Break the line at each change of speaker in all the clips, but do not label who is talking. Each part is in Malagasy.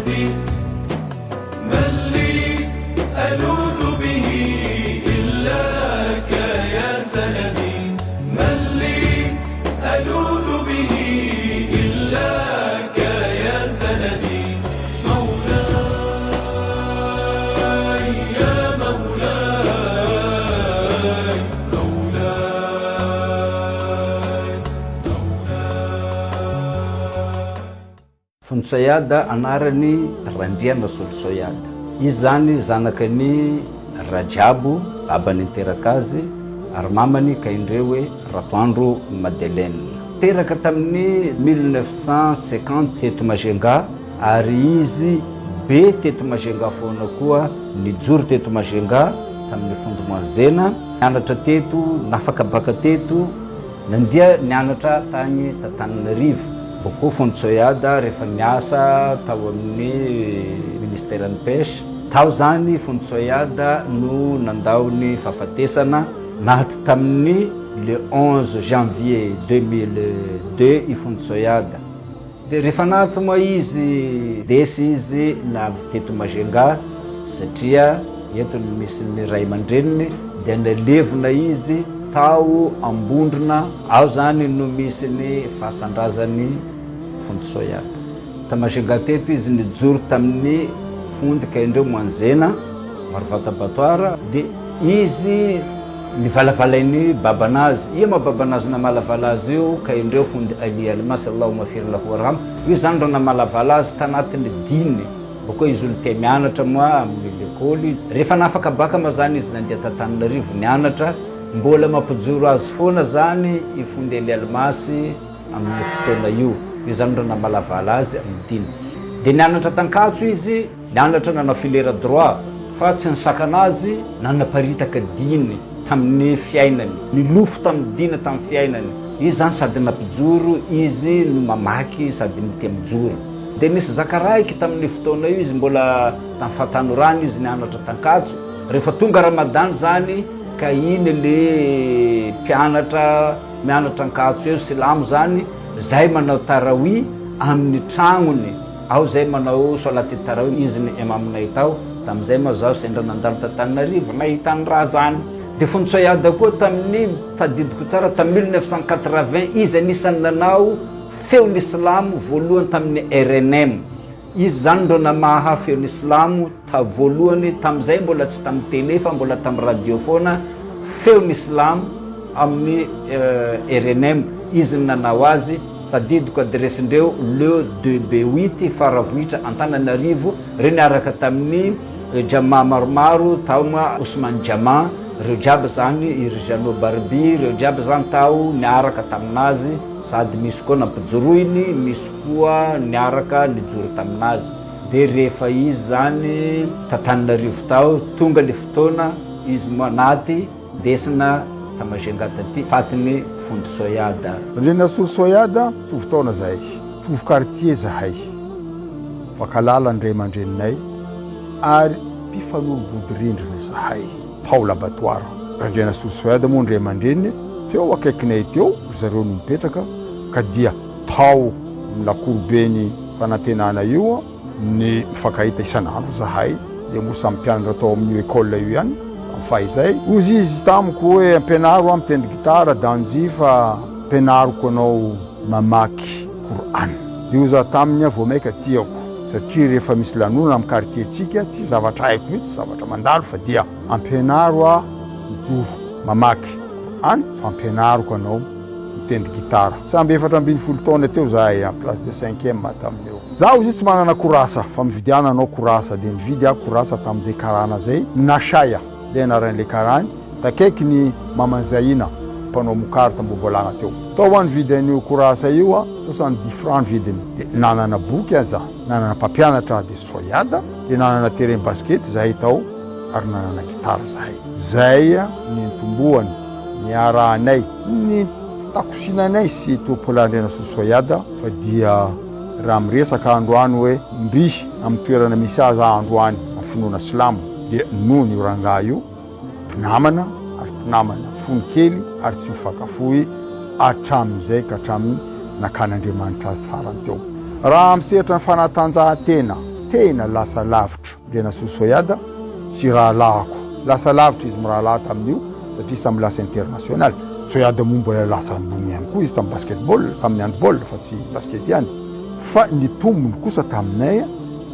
سندي من لي ألوذ به إلاك يا سندي من لي ألوذ به إلاك يا سندي مولاي يا مولاي مولاي
Fonitsoiada anarany Randrianasolosoiada. Izy izany zanakan'i Rajabo, babany niteraka azy, ary mamany Kaindrewe Ratoandro Madeleine. Teraka tamin'ny 1950 teto Majunga ary izy be teto Majunga foana koa, nijoro teto Majunga tamin'ny fondement Zena, nianatra teto, nafaka baka teto, Nandeha nianatra tany Tantananarivo. Boko Fontsoiada rehefa niasa tao amin'ny ministeran'ny Pêche. Tao izany Fontsoiada no nandao ny fahafatesana. Maty tamin'ny le 11 janvier 2002 i Fontsoiada. Dia rehefa naty moa izy desy izy navy teto Majunga satria eto no misy ny ray aman-dreniny dia nalevina izy tao Ambondrona, ao zany no misy ny fasan-drazan'i Fontosoiada. Ta Majunga teto izy nijoro tamin'ny fondy Kaindreo Moanzena, Marovata Abattoir, dia izy Nivalavalain'i babanazy. Ia ma babanazy namalavala azy io ka indreo fony Ali Almasy Allahumma fir lahu warham. Io zany raha namalavala azy tanatin'ny diny. Boko izy olo tia mianatra moa amin'ny lekôly. Rehefa nafaka baka ma zany izy nandeha t'Antananarivo nianatra. Mbola mampijoro azy foana zany i Fondy Ali Almasy amin'ny fotoana io. Io zany raha namalavala azy amin'ny diny. Dia nianatra t'Ankatso izy. Nianatra nanao filière droit fa tsy nisakana azy nanaparitaka diny tamin'ny fiainany, nilofo tamin'ny dina tamin'ny fiainany. Izy zany sady nampijoro izy no mamaky sady mitia mijoro. Dia nisy zaka raiky tamin'ny fotoana io izy mbola tamin'ny fahatanorany izy nianatra t'Ankatso. Rehefa tonga Ramadan zany ka iny le mpianatra mianatra Ankatso eo silamo zany zay manao tarawih amin'ny tragnony. Ao zay manao solat tarawih izy ny imam-nay tao, tamizay moa zaho sendra nandalo t'Antananarivo nahita ny raha zany. De fony Tsoyada koa tamin'ny, tadidiko tsara, tam 1980 izy anisan'ny nanao feon'ny silamo voalohany tamin'ny rnm. Izy zany ndro namaha feon'ny silamo ta voalohany tamizay mbola tsy tamin'ny tele fa mbola tam radio foana feon'ny silamo amin'ny rnm izy ny nanao azy. Tadidiko adiresindreo le deux B huit Faravohitra Antananarivo reo niaraka tamin'ny Jama maromaro tao ma Ousmane Jama reo jiaby zany i ry Jeannot Barbie reo jiaby zany tao niaraka taminazy sady misy koa nampijoroiny misy koa niaraka nijoro taminazy de rehefa izy zany t'Antananarivo tao tonga le fotoana izy moa naty Ndesina ta Majunga taty fatin'i Fondy Soyada.
Andrianasolo Soyada, mitovy taona zahay, mitovy quartier zahay, mifankahalala ny ray aman-dreninay ary mpifanolo-bodirindrina zahay tao labatoara. Randrianasolo Soyada moa ny ray aman-dreniny teo akaikinay teo ry zareo no mipetraka ka dia tao amin'ny lakoroben'ny fanantenana io Ny mifankahita isan'andro zahay dia moa samy mpianatra tao amin'io école io ihany tamin'ny fahizay. Hozy izy tamiko hoe ampianaro aho mitendry gitara Danzy fa ampianariko anao mamaky Qur'an. Dia hoy zaho taminy aho vao maika tiako satria rehefa misy lanonana amin'ny quartier-tsika tsy zavatra haiko mihitsy zavatra mandalo fa dia ampianaro aho mijoro mamaky Qur'an fa ampianariko anao mitendry gitara. Samby 14 taona teo zahay en classe de cinquième tamin'io. Zaho izy tsy manana korasa fa mividiana anao korasa dia nividy aho korasa tamin'izay karana zay, Nashaya zay anaran'ilay karany, takaiky ny maman'i Zaina mpanao mokary tambovolagna teo. Tao aho nividy an'io korasa io a, 70 francs ny vidiny. Dia nanana boky aho za, nanana mpampianatra aho dia Soyada, dia nanana terrain basket zahay tao ary nanana gitara zahay. Zay niantombohany, niarahanay, ny fitakosinanay sy Tompolahy Andrianasoa Soyada fa dia Raha miresaka androany hoe mby amin'ny toerana misy azy aho androany amin'ny finoana silamo dia nohon' io rangahy io mpinamana ary mpinamana fony kely ary tsy mifankafohy hatramin'izay ka hatramin'ny nakan'Andriamanitra azy farany teo. Raha amin'ny sehatra ny fanatanjahantena. tena lasa lavitra Andrianasoa Soyada sy rahalahako. Lasa lavitra izy mirahalahy tamin'io satria samy lasa international. Soyada moa mbola lasa ambony ihany koa izy tamin'ny basketball, tamin'ny handball fa tsy basket ihany. Fa ny tombony kosa taminay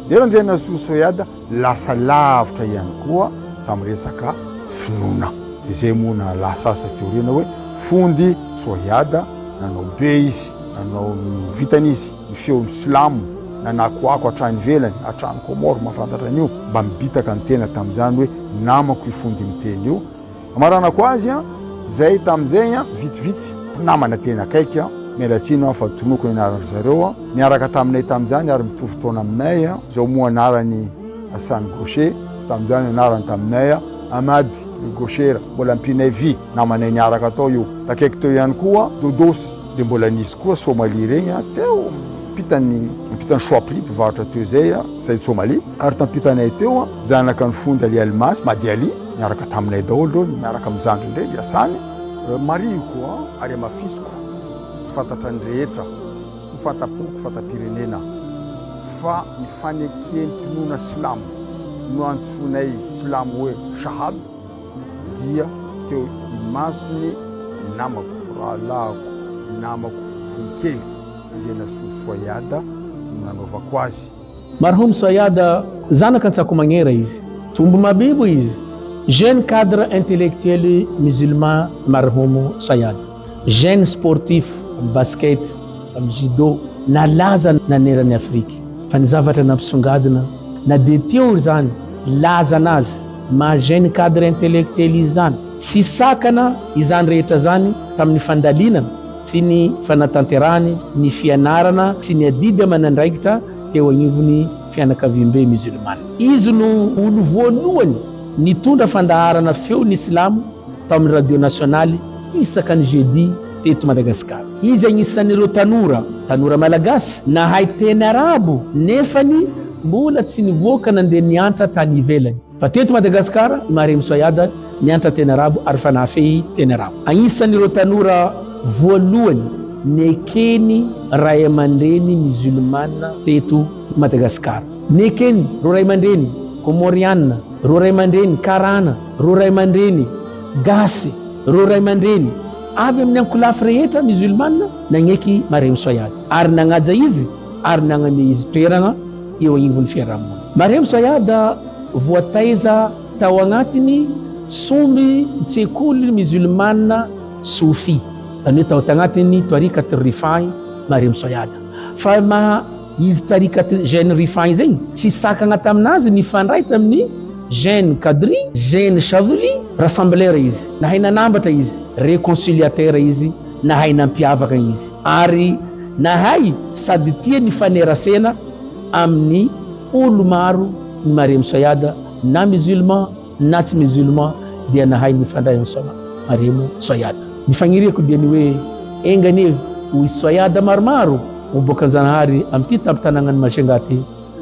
dia Randrianasoa Soyada lasa lavitra ihany koa tamin'ny resaka finoana. Izay moa nahalasa azy taty aoriana hoe Fondy Soyada, nanao be izy, nanao ny vitany izy, ny feon'ny silamo nanakoako hatrany ivelany, hatrany Comores mahafantatra an'io, mba mibitaka ny tena tamin'izany hoe namako io Fondy miteny io. Hamaranako azy an, zay tamin'izay an, vitsivitsy mpinamana tena akaiky an, miala tsiny aho fa tonoko ny anaran-dry zareo an, niaraka taminay tamin'izany ary mitovy taona aminay an, izao moa anarany Hassan Gaucher, tamin'izany anarany taminay an, Ahmad le Gaucher, mbola ampianay vy, namanay niaraka tao io, takaiky teo ihany koa Dodos, dia mbola nisy koa Somalie regny an, teo ampitan'ny ampitan'ny Choapli mpivarotra teo izay an, Said Somalie, ary tampitanay teo an, zanaka ny Fondy Ali Almasy, Madi Ali. Niaraka taminay daholo ireo, miaraka amin'ny zandriny indray ry Asany. Marihiko ary hamafisiko ho fantatra ny rehetra, ho fanta-poko, fanta-pirenena fa ny fanekem-pinoana silamo no antsoinay silamo hoe Shahad dia teo imason'ny namako, rahalahiko, namako fony kely, Andrianasoa Soayada no nanaovako azy.
Marhoum Soyada, zanaka Antsakomagnera izy. Tombo mabibo izy. Jeune cadre intellectuel musulman Marhoum Soyada. Jeune sportif amin'ny basket, amin'ny judo, nalaza naneran'i Afrika. Fa ny zavatra nampisongadina, na dia teo izany lazan'azy maha jeune cadre intellectuel izy izany, tsy sakana izany rehetra izany tamin'ny fandalinana sy ny fanatanterahany ny fianarana sy ny adidy aman'andraikitra teo agnivon'ny fianakaviambe musulmana. Izy no olo voalohany nitondra fandaharana feon'ny silamo tao amin'ny radio nasionaly isaka ny jeudi teto Madagasikara. Izy agnisan'ireo tanora, tanora malagasy, nahay teny arabo nefany mbola tsy nivoaka nandeha niantra tany ivelany. Fa teto Madagasikara, i Marem Soyada niantra teny arabo ary fa nahafehy teny arabo. Agnisan'ireo tanora voalohany nekeny ray aman-dreny musulmana teto Madagasikara. Nekeny reo ray aman-dreny Komoriana, reo ray aman-dreny Karana, reo ray aman-dreny Gasy, reo ray aman-dreny avy amin'ny ankolafy rehetra musulmana nagneky Marem Soyada ary nagnaja izy ary nagname izy toeragna eo agnivon'ny fiarahamonina. Marem Soyada voataiza tao agnatiny somby tsekoly musulmana Soufi, zany hoe tao tagnatiny Tariqat Rifai Marem Soyada. Fa maha izy Tariqat Jeune Rifai zegny, tsy sakagna taminazy nifandray tamin'ny Jeune Qadri, Jeune Chadhili, rassembleur izy, nahay nanambatra izy, reconciliateur izy, nahay nampiavaka izy, ary nahay sady tia nifanerasena amin'ny olo maro ny Marem Soyada na musulman na tsy musulman dia nahay nifandray amin'ny Maremo Soyada. Ny fagniriako dia ny hoe enga anie ho hisy Soyada maromaro ho boakan-Zanahary amin'ity tampon-tanàgnan'i Majunga ty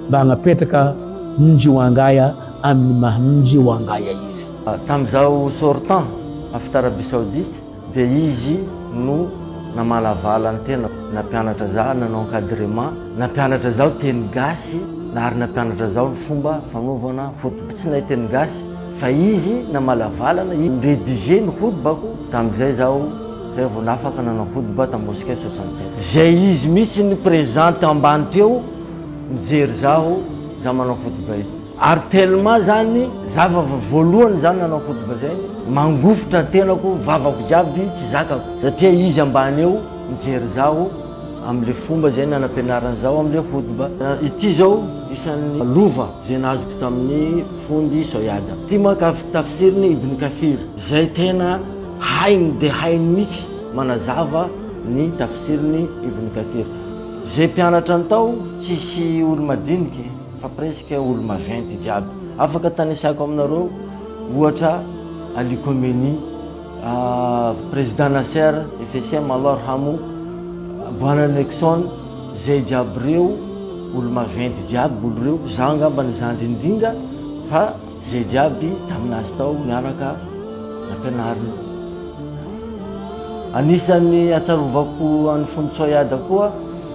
mba hagnapetraka Mdjiwangaya amin'ny maha Mdjiwangaya izy.
Tamin'izaho sortant avy t'Arabie Saoudite dia izy no namalavala ny tena, nampianatra za nanao encadrement, nampianatra zaho teny gasy ary nampianatra zaho ny fomba fanaovana khotba. Tsy nahay teny gasy fa izy namalavalana, ni-rediger ny khotbako, tamin'izay zaho zay vao nafaka nanao khotba tam mosquée 67. Zay izy mihitsy ny présent teo ambany teo nijery zaho za manao khotba io. Ary tellement zany zava voalohany zany nanao khotba zay mangofotra tenako vavako jiaby tsy zakako satria izy ambany eo mijery zaho amle fomba zay nanampianarany zaho amle khotba. Ity zao isan'ny lova zay nahazoko tamin'ny fondy Soyada. Ity manko avy tafsirin'i Ibn Kathir zay tena hainy de hainy mihitsy manazava ny tafsirin'i Ibn Kathir. Zay mpianatra ny tao tsisy olo madiniky. Fa presque olo maventy jiaby. Afaka tanisako aminareo ohatra Ali Khomeni, Président Nasser, FSM Allah arhamo, Bwana Nixon, zay jiaby reo olo maventy jiaby olo reo, zaho angamba ny zandry indrindra fa zay jiaby taminazy tao niaraka nampianarina. Anisan'ny atsarovako an'i Fony Tsoyada koa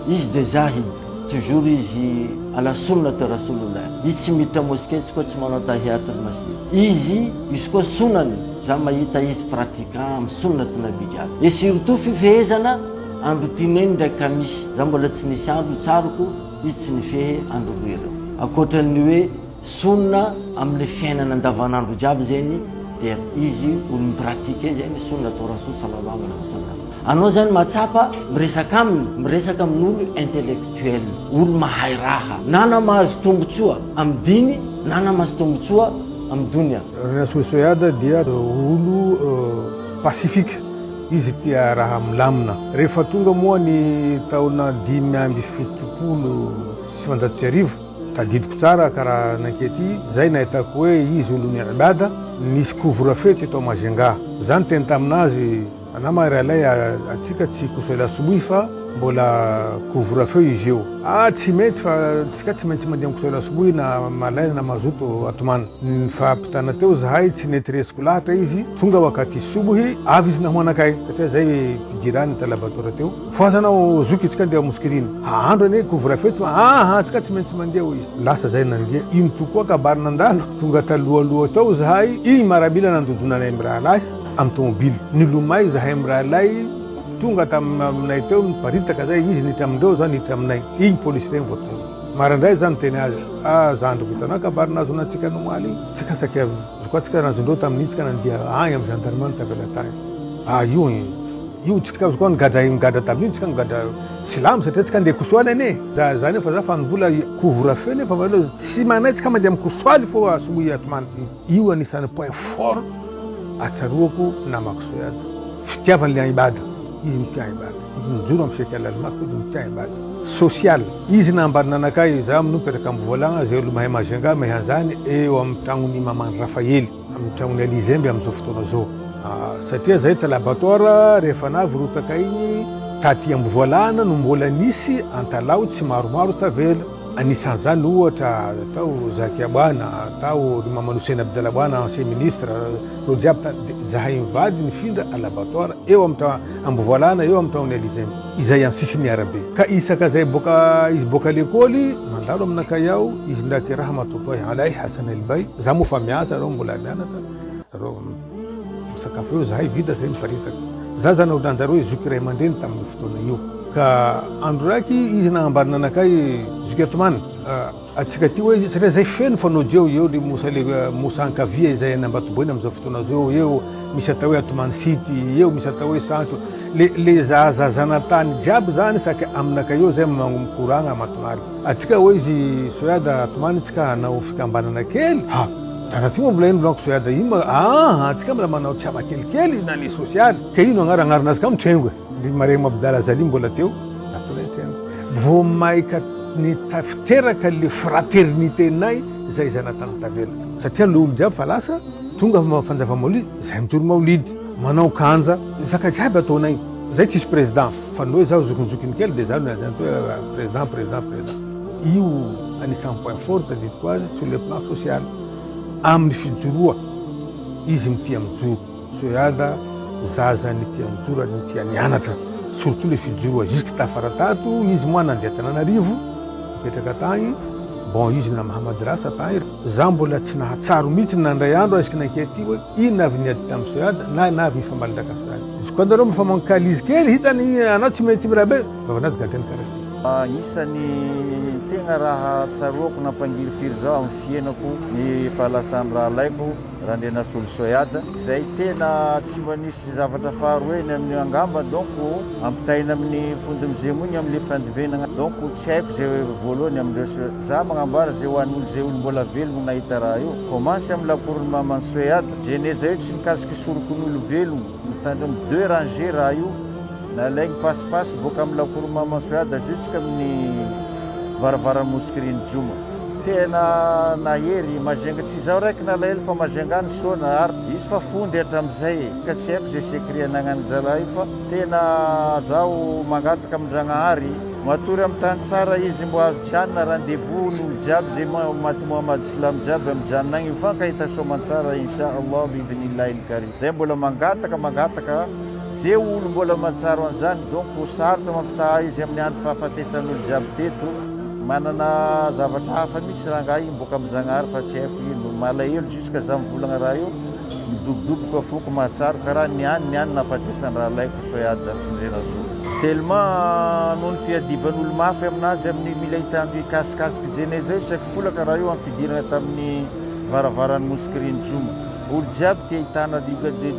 izy dia zahid, toujours izy. Ala sunnat Rasulullah. Izy tsy miditra mosquée izy koa tsy manao tahiyatul masjid. Izy izy koa sunany za mahita izy pratiquant am sunnat Nabi jiaby. Et surtout fifehezana andro tineny ndraiky kamisy. Za mbola tsy nisy andro tsaroko izy tsy nifehy andro roa ireo. Ankoatran'ny hoe sunna amle fiainana andavanandro jiaby zegny dia izy olo mi-pratiquer zegny sunnat Rasul sallallahu alaihi wasallam. Anao zany mahatsapa miresaka aminy, miresaka amin'olo intellectuel, olo mahay raha, na na mahazo tombotsoa am diny na na mahazo tombotsoa am donia.
Rinasoa Soyada dia olo pacifique, izy tia raha milamina. Rehefa tonga moa ny taona 1975, tadidiko tsara karaha nankety, zay nahitako hoe izy olon'ny ibada, nisy couvre feu teto Majunga. Za niteny taminazy, Anah ma rahalahy atsika tsy kosoela sobohy fa mbola couvre feu izy io. Ah tsy mety fa tsika tsy maintsy mandeha mikosoela sobohy na malaina na mazoto atomany. Nifampitana teo zahay tsy nety resiko lahatra izy tonga wakati sobohy avy izy nahoanakay satria zay mpijirany ta labatora teo. Mifohaza anao zoky tsika andeha moskiriny. Ahandro anie couvre feu tsy aa tsika tsy maintsy mandeha hoy izy. Lasa zay nandeha ino tokoa kabary nandalo tonga talohaloha tao zahay iny maramila nandodona anay mirahalahy. Amin'ny tomobily. Nilomay izahay mirahalahy tonga taminay teo niparitaka zay izy niditra amindreo za niditra aminay. Igny polisy regny vao tonga. Maraindray za niteny azy, ah zandriko hitanao kabary nahazonantsika ny omaly igny? Tsika saika koa tsika nahazondreo tamin'igny tsika nandeha agny amin'ny gendarme tavela tagny. Ah io io tsika azo koa nigadra nigadra tamin'igny tsika nigadra silamo satria tsika andeha kosoaly anie. Za za nefa za fa mbola couvre feu nefa tsy manay tsika mandeha mikosoaly fô asoy atomany. Io anisan'ny point fort atsaroako namako Soyad. Fitiavany le ibada. Izy mitia ibada. Izy mijoro am Sheikh Al Almako izy mitia ibada. Social. Izy nambarina anakahy, za amin'io mipetraka Ambovalagna, zay olo mahay Majunga mahay an'zany, eo am tragnon'i Maman'i Rafaely, amin'ny tragnon'i Ali Zemby am'zao fotoana zao. Satria zay ta laboratoire rehefa navy rotaka igny taty Ambovalagna no mbola nisy antalaho tsy maromaro tavela. Anisan'izany ohatra tao Zakia Bwana, tao ry Mamadou Hussein Abdallah Bwana ancien ministre, reo jiaby tany dia zahay mivady nifindra à l'abattoir eo amin'ny tra Ambovalana eo amin'ny tragnon'i Alizem izay amin'ny sisin'ny arabe. Ka isaka zay boaka izy boaka lekôly mandalo aminakay ao izy ndraiky Rahmatotoahy Alay Hassan El Bay, za moa fa miasa reo mbola mianatra reo misakafo eo zahay vita zay miparitaka. Za zany ohatranjareo hoe zoky ray aman-dreny tamin'io fotoana io. Ka andro raiky izy nagnambara nanakay zoky Atomany atsika ty hoe satria zay feno fanojy eo eo ry Moussa le Moussa ankavia izay any Ambatoboeny amizao fotoana zao eo misy atao hoe Atomany City eo misy atao hoe Sancho le le zaza zanatany jiaby zany saky aminakay eo zay magnomkoragna amaton'aly atsika hoe izy Soyada Atomany tsika hanao fikambanana kely ha tana ty moa mbola ino volaniko Soyada ino ma aa atsika mbola manao tsiama kelikely na le sosialy ka ino agnara agnaranazy ka mitrengo e. Ry Mariam Abdallah Zali mbola teo, nataonay tena. Vao maika nitafiteraka le fraternité-nay zay zanatany tavela. Satria le olo jiaby fa lasa, tonga fanjava maolidy, zay mitory maolidy, manao kanja, zaka jiaby ataonay. Zay tsisy président, fa ny hoe zaho zokinjokiny kely de zaho no hoe président, président, président. Io anisan'ny point fort tadidiko azy sur le plan social. Amin'ny fijoroa, izy mitia mijoro. Soyada zaza nitia nijoro ary nitia nianatra surtout le fijoroa jusque tafara tato izy moa nandeha Tananarivo nipetraka tagny bon izy namaha madrasa tagny za mbola tsy nahatsaro mihitsy nandray andro aizky nankety ty hoe inona avy niady tamy Soyada na na avy nifambalindraka Soyada izy koa nareo mifamankaly kely hitany anao tsy mety mirabe vavanazy gadrainy karaha ty.
Agnisan'ny tegna raha tsaroako nampangirifiry zaho amin'ny fiainako ny fahalasan'ny rahalaiko Randrianasolo Soyad, izay tena tsy mba nisy zavatra faharoa eny amin'ny angamba donc ampitahaina amin'ny fondimizemo iny amin'le fandivenagna donc tsy haiko zay voalohany amin'ireo za magnambara zay ho an'olo zay olo mbola velogno nahita raha io commence amin'ny lakoron'i maman'i Soyad jeneza io tsy nikasiky sorokon'olo velogno mitandrimo deux rangées raha io nalaigny pasipasy boaka amin'ny lakoron'i maman'i Soyad jusque amin'ny varavaran'ny moskrin'i Joma. Tena nahery i Majunga, tsy izaho raiky nalahelo fa Majunga nisaona ary izy fa fondy hatramizay e, ka tsy haiko ze secret anagnan'ny zalahy io fa tena zaho mangataka amin-dragnahary matory am tany tsara izy mbo azo janona rendez-vous ny olo jiaby ze maty Mohamady silamo jiaby am janona agny mifankahita soamantsara insha Allah biidhnillahil karim zay mbola mangataka mangataka ze olo mbola mahatsaro an'izany donc sarotra mampitaha izy amin'ny andro fahafatesan'olo jiaby teto. Manana zavatra hafa mihitsy rangahy mboka am Zagnahary fa tsy haiko ino. Malahelo jusque za mivolagna raha io, midobodoboka foko mahatsaro karaha niany niany nahafatesan rahalahiko Soyad Randrianasolo. Tellement noho ny fiadivan'olo mafy aminazy amin'ny mila hitandro hikasikasiky jeneza io saiky folaka raha io am fidirana tamin'ny varavaran'ny mosquerie ny joma. Olo jiaby te hitana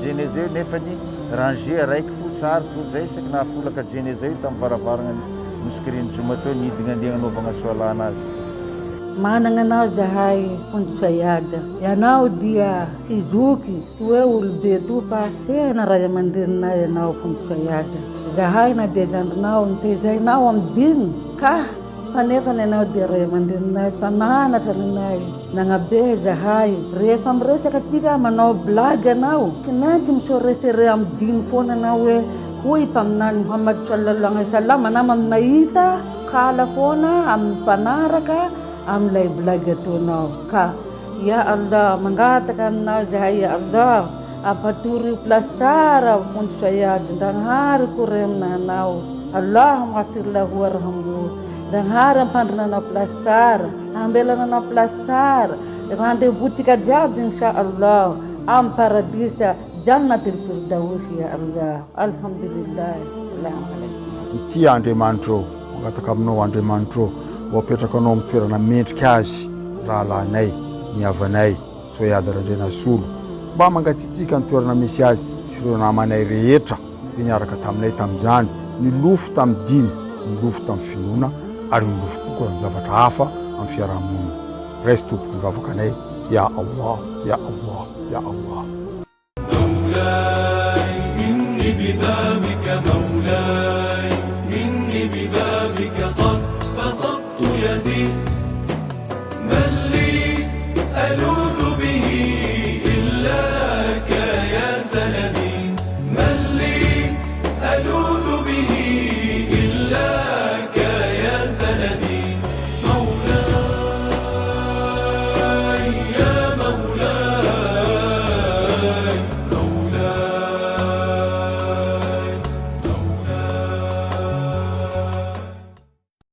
jeneza io nefany ranger araiky fo tsarotro zay isaky nahafolaka jeneza io tam varavaragna Nosokirin'i Joma teo nidigna andeha hanaovagna soalana azy.
Managna anao zahay Fonjo Sayad. Ianao dia tsy zoky, tsy hoe olobe toa fa tena ray aman-dreninay ianao Fonjo Sayad. Zahay na dia zandrinao nitezainao amin'ny diny ka fa nefany ianao dia ray aman-dreninay mpananatra anay, nagnabe zahay. Rehefa miresaka tsika manao blague anao, tsy maintsy mi-se referer amin'ny diny foana anao hoe Hoy i Mpaminany Muhammad Sallallahu Alaihi Wasallam, Nama mahita kala foana amin'ny mpanaraka amin'ilay blague ataonao. Ka Ya Allah, mangataka aminao izahay Ya Allah, ampatorio place tsara vonjy Fayad, Ndragnahary koremina anao, Allahumma ghafir lahu warhamhu, Ndragnahary ampandrina anao place tsara, ambelana anao place tsara, rendez-vous tsika jiaby Insha Allah amin'ny paradisa. Jannatul Firdaus ya Allah Alhamdulillah Salam alaikum.
Ity Andriamanitra ô, mangataka aminao Andriamanitra ô, mba apetraka anao amin'ny toerana mendrika azy ny rahalahinay, ny havanay, Soyad Randrianasolo, mba mangatsiatsiaka ny toerana misy azy sy ireo namanay rehetra izay niaraka taminay tamin'izany, nilofo tamin'ny diny, nilofo tamin'ny finoana ary nilofo koa tamin'ny zavatra hafa amin'ny fiaraha-monina. Raiso tompoko ny vavakanay, Ya Allah, Ya Allah, Ya Allah.